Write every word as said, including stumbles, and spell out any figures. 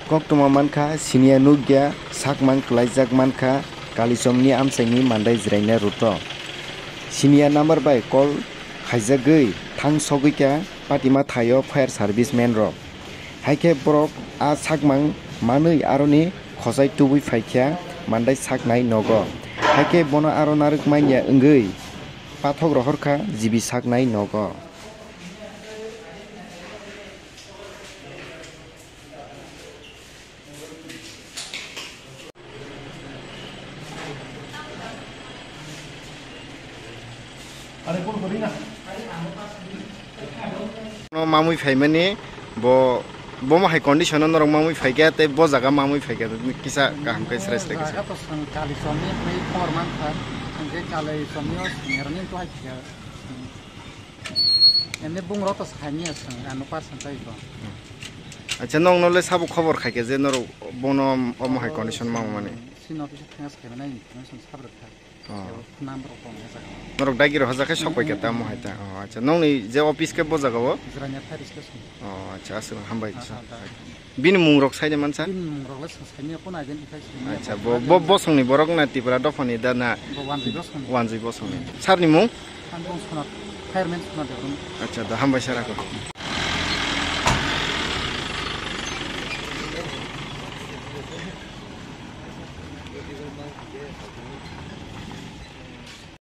Koktwma mankha, siniya nukya, sakmang kwlaijak mankha, Kalichomni amchaini mandai jwraina route-o. Siniya number bai call khaijagwi thang sogwikha Patima thaio fire service man rok. Haikhe borok a sakmang manwi aroni khosai tubui phaikha mandai saknai nogo. Haikhe bono aro narwk manya wngwi pathok rohorkha G B saknai nogo. No mamui phaimani bo, bomo hai condition no norok mamui phaikha tei bo jaga mamui phaikha kisa kaham khe srai srai kisa. Jaga to swng kali somni hwnwi khobor mankha, hwnkhe kali somni o swngrani to hai khe. Emni bungrok to saimanya chwng, ano percent tei bo. Acha, nokno le sabo khobor khaikha je norok bono omo hai condition mamani? Sino kisa thanga saimanya information sabrwk kha. Oh. Number rok tong kha jaga. Norok dagi rok hajakhe sok paikha tamo hai ta. Oh, acha, nokni je office khe bo jaga o? Jirania fire station. Oh, acha, aswk hambai. Ah, kisa. Ah, da. Bini mung rok saide mansa? Bini mung rok le swng saimanya, kono identify saimanya. Acha, bo, bo, bosongni borok na Tipra dophani da na? Bo Wanjwi bosongni. Wanjwi bosongni. Sir ni mung? Ang bong Sona, fireman Sona Debbarma. Acha, da hambai sir ako.